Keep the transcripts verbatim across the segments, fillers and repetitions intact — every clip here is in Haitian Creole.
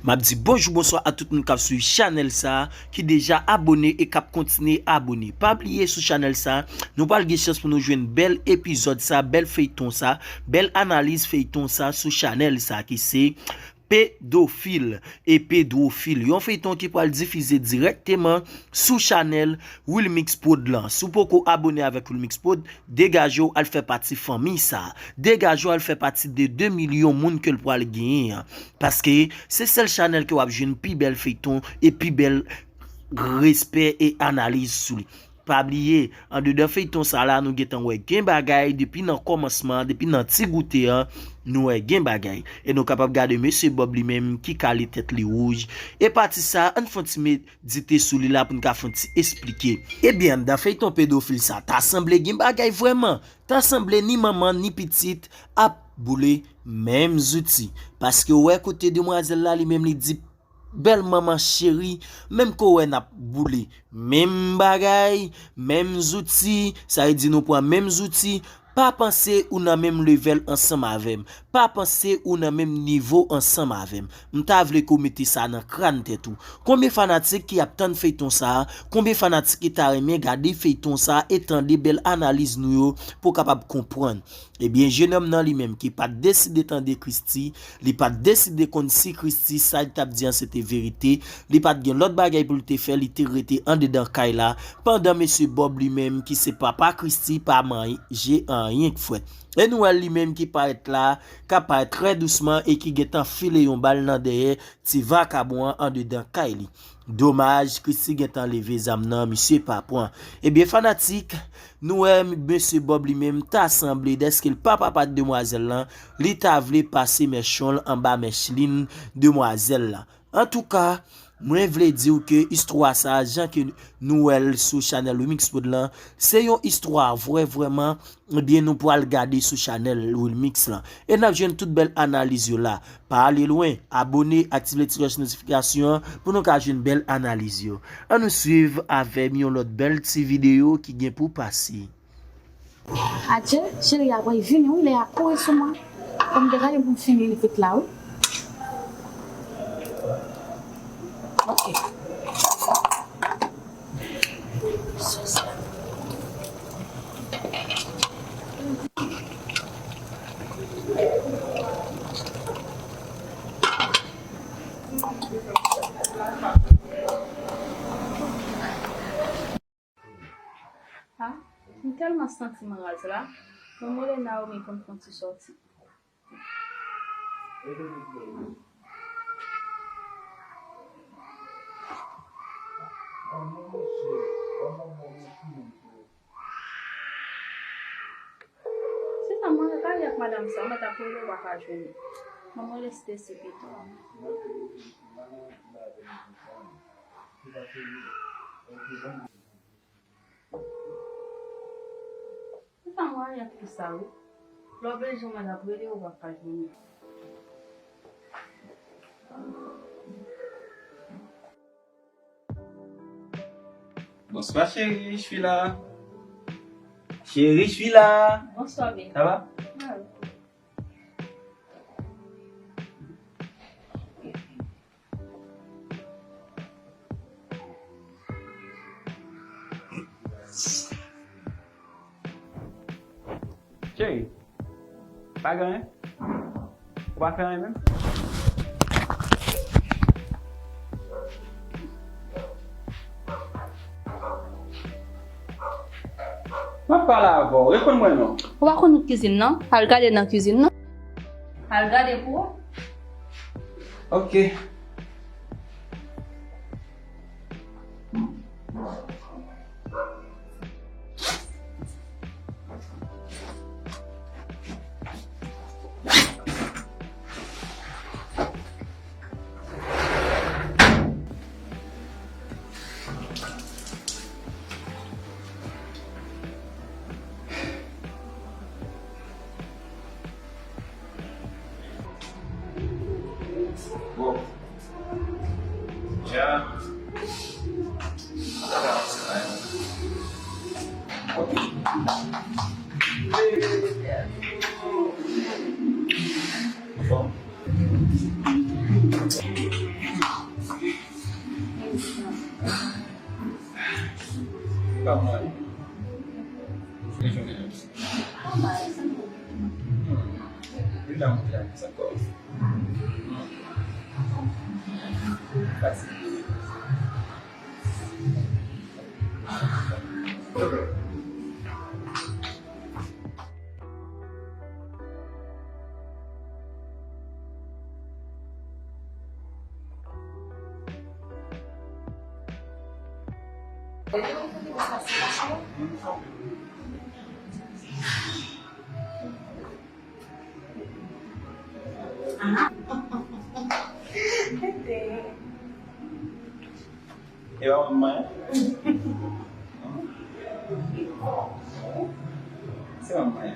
M ap di bonjou, bonswa a tout moun k ap swiv chanèl sa, ki deja abòne e k ap kontinye abòne. Pa bliye sou chanèl sa, nou pral gen chans pou nou jwenn bèl epizòd sa, bèl feyton sa, bèl analiz feyton sa sou chanèl sa ki se Pedofil e Pedwofil. Yon feyton ki pral difize dirèkteman sou chanèl Wilmix Prod lan. Si w poko abòne avèk Wilmix Prod, degaje w al fè pati fanmi sa. Degaje w al fè pati de de milyon moun ke l pral genyen an. Paske se sèl chanèl ke w ap jwenn pi bèl feyton e pi bèl respè e analiz sou li. Pa bliye, andedan feyton sa la, nou gentan wè gen bagay depi nan kòmansman, depi nan ti goute an, nou wè gen bagay. E nou kapab gade mesye Bob li menm ki kale tèt li wouj. E pati sa, ann fè yon ti medite sou li la pou n ka fè yon ti esplike. Ebyen, anndan feyton Pedofil sa, ta sanble gen bagay vrèman. Ta sanble ni manman ni pitit ap boule menm zouti. Paske w wè kote demwazèl la, li menm li di, bèl manman cheri, menm ke w wè n ap boule menm bagay, menm zouti, sa vle di nou pran menm zouti, pa panse ou nan menm level ansanm avè m, pa panse ou nan menm nivo ansanm avè m. M ta vle ke w mete sa nan kràn tèt ou. Konbyen fanatik ki ap tann feyton sa a? Konbyen fanatik ki ta renmen gade feyton sa a e tande bèl analiz nou yo pou w kapab konprann? Ebyen, jenòm nan li menm ki pa t deside tande Christie, li pa t deside konn si Christie, sa l t ap di an se te verite, li pa t gen lòt bagay pou l te fè, li te rete andedan kay la, pandan mesye Bob li menm ki se papa Christie pa manje anyen k frèt. E nou wè l li menm ki parèt la, k ap parèt trè dousman e ki gentan file yon bal nan dèyè ti vakabon an andedan kay li. Domaj, Christie gentan leve zam nan, misye pa pran. Ebyen, fanatik, nou wè mesye Bob li menm ta sanble dèske l pa papa demwazèl lan, li ta vle pase mèchon l anba mèchlin demwazèl la. Antouka, mwen vle di w ke istwa sa, jan ke nou wè l sou chanèl Remix Prod lan, se yon istwa vrè vrèman, ebyen, nou pral gade sou chanèl Wilmix lan. E n ap jwenn tout bèl analiz yo la. Pa ale lwen, abòne, aktive ti klòch notifikasyon an pou nou ka jwenn bèl analiz yo. Ann nou swiv avè m yon lòt bèl ti videyo ki gen pou pase. Adje, cheri a pral vini wi, lè a kouri sou mwen. Fò m te gade pou m fini l vit la wi. Ok. Ah, m tèlman santi m raz la. Mwen mele Naomi pou n fè yon ti sòti. Se sa mwen ka fè ak madanm sa, mwen t ap rele w pa ka jwenn li. Mwen mele Stacy pito. Ou pa mwayen ak fi sa wi. Lè w bezwen mwen, l ap rele w, w ap pa jwenn li. Bonsoir chérie, je suis là. Chérie, je suis là. Bonsoir, bébé. Ça va? Ouais. Cheri, pa gen anyen? Ou pa fè anyen menm? M ap pale avè w, reponn mwen non. Ou pa konn wout kizin nan? Al gade nan kizin nan. Al gade pou ou. Ok. Bon. Ya. Ok. Bon. Kòman? Jounen an. Li la monte a sa kò. Fatige. E pa manman an? Se manman an.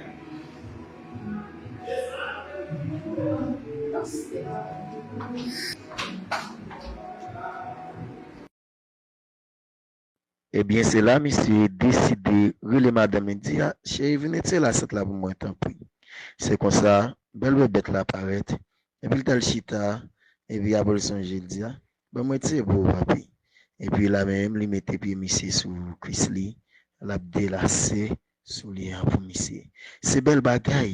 Ebyen, se la misye deside rele madanm li, di, "A, cheri, vin retire lasant la pou mwen, tanpri." Se konsa, bèl bèbèt la parèt, epi l t al chita, epi apre l sonje, l di, "A, ban m retire pou ou, papi." Epi la menm, li mete pye misye sou kwis li, l ap delase soulye an pou misye. Se bèl bagay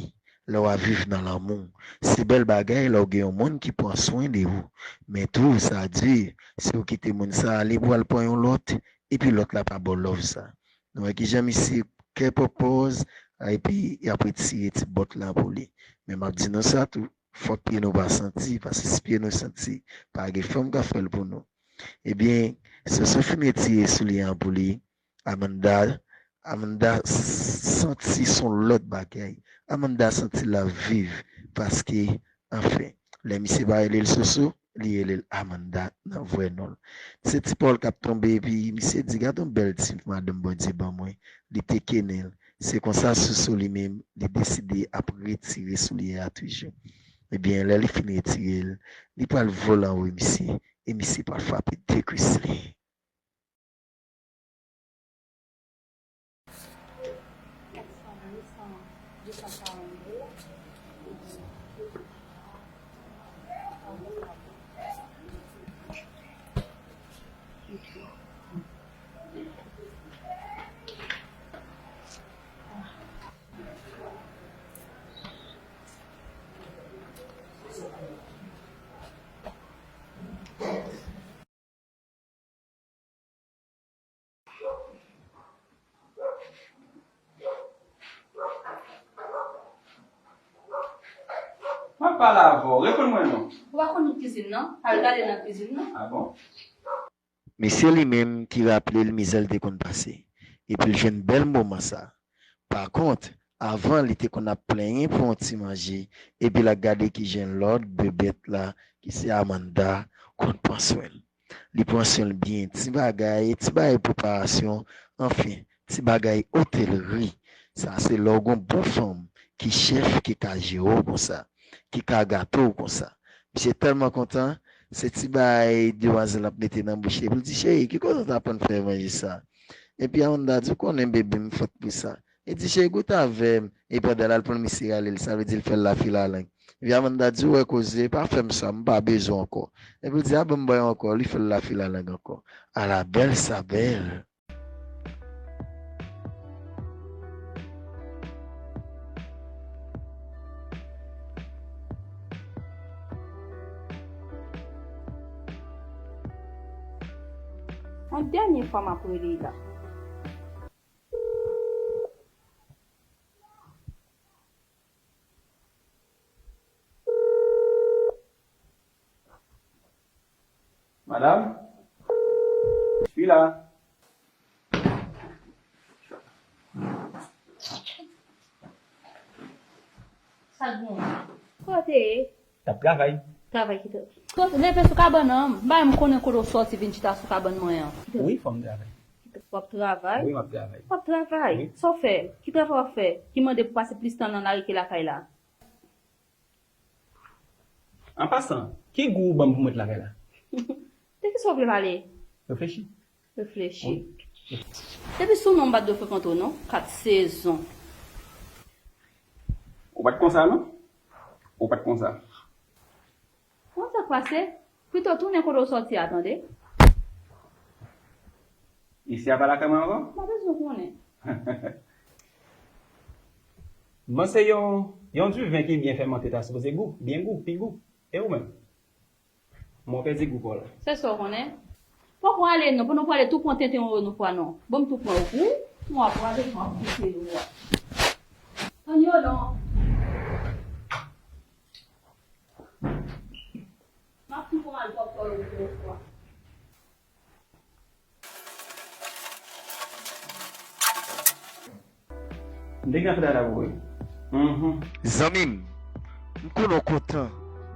lè w ap viv nan lanmou. Se bèl bagay lè w gen yon moun ki pran swen de ou. Men tou, sa di, si w kite moun sa a, li pral pran yon lòt, epi lòt la pa ba w love sa. Nou wè kijan misye kè pòpòz, epi y ap retire ti bòt la pou li. Men m ap di nou sa tou, fòk pye nou pa santi, paske si pye nou santi, pa gen fanm k ap fè l pou nou. Ebyen, Soso fin retire soulye an pou li, Amanda, Amanda s-, santi s on lòt bagay. Amanda santi l ap viv paske, anfen, lè misye pa rele l Soso, li rele l Amanda nan vrè non l. Se ti pawòl k ap tonbe, epi misye di, "Gad yon bèl ti madanm Bondye ban mwen." Li te kennen l. Se konsa, Soso li menm, li deside ap retire soulye a toujou. Ebyen, lè li fin retire l, li pral vole anwo misye, e misye pral frape de kwis li. M ap pale avè w, reponn mwen non. Ou pa konn kizin non? Al gade nan kizin non. A bon? Mesye li menm ki raple l mizè l te konn pase, epi l jwenn bèl moman sa. Pa kont, avan li te konn ap plenyen pou yon ti manje, epi l ap gade kijan lòt bebèt la, ki se Amanda, konn pran swen l. Li pran swen l byen, ti bagay, ti bagay preparasyon, anfen, ti bagay otelri. Sa se lè w gon bon fanm ki chèf, ki ka jere w konsa, ki ka gate w konsa. Misye tèlman kontan, se ti bagay demwazèl ap mete nan bouch li, epi l di, "Cheri, ki kote w t aprann fè manje sa?" Epi Amanda di, "Ou konnen, bebe, m fèt pou sa." Li di, "Cheri, goute avè m." E pandan l al pran misye rale l, sa vle di l fè l lafilalang. Epi Amanda di, "Ou wè koze, pa fè m sa, m pa bezwen w ankò." Epi l di, "A, ban m ba w ankò." Li fè l lafilalang ankò. Ala bèl sa bèl. Yon dènye fwa m ap rele la. Madame, je suis là. Sa k gen? Kote? T ap travay. Travay ki travay? Kote? Leve sou kabann nan. M pa menm konnen kote w sòti vin chita sou kabann mwen an. Wi, fò m travay. W ap travay? Wi, m ap travay. W ap travay? Wi. Sa w fè? Ki travay w ap fè? Ki mande pou pase plis tan nan lari ke lakay la? An pasan, ki gou ou ban m pou m ret lakay la? De kisa w vle pale? Reflechi. Reflechi. Wi. Depi sou non m pa t dwe frekante w non. Kat sezon. Ou pa t konsa non. Ou pa t konsa. Bon, sa k pase? Pito tounen kote w sòti a, tande. Isi a pa lakay mwen ankò? M pa bezwen konnen. M panse yon, yon diven ki byen fèmante ta sipoze gou, byen gou, pi gou. E ou menm? Mwen pèdi gou pa w la. Se sa w konnen. Poko ale non, pandan w prale tou pran tenten w yo nou fwa non. Ban m tou pran yo pou ou, mwen ap prale, mwen ap goute yo a. Tann yo non. M ap tou pran al pran yo pou nou fwa. M te gen anpil bagay pou wè. Mhm. Zanmi m, m konnen w kontan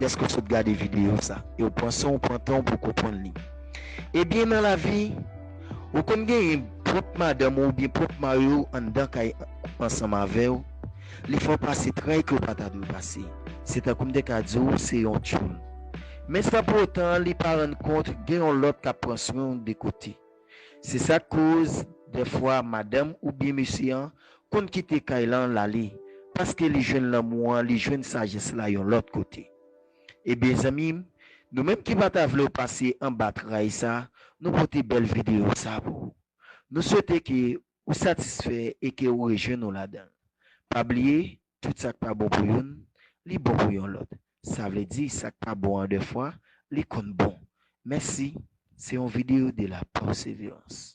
dèske w sot gade videyo sa e w panse w pran tan w pou w konprann li. Ebyen, nan lavi, ou konn genyen pwòp madanm ou oubyen pwòp mari w anndan kay ansanm avè w, li fè w pase tray ke w pa ta dwe pase. Se tankou m te ka di w se yon tchoul. Men san pou otan li pa rann kont gen yon lòt k ap pran swen w de kote. Se sa k koz, dèfwa, madanm oubyen mesye an konn kite kay lan l ale, paske li jwenn lanmou an, li jwenn sajès la yon lòt kote. Ebyen, zanmi m, nou menm ki pa ta vle w pase anba tray sa, nou pote bèl videyo sa pou ou. Nou swete ke ou satisfè e ke ou rejwenn ou ladan l. Pa bliye, tout sa k pa bon pou youn, li bon pou yon lòt. Sa vle di, sa k pa bon an dèfwa, li konn bon. Mèsi, se yon videyo de la pèseverans.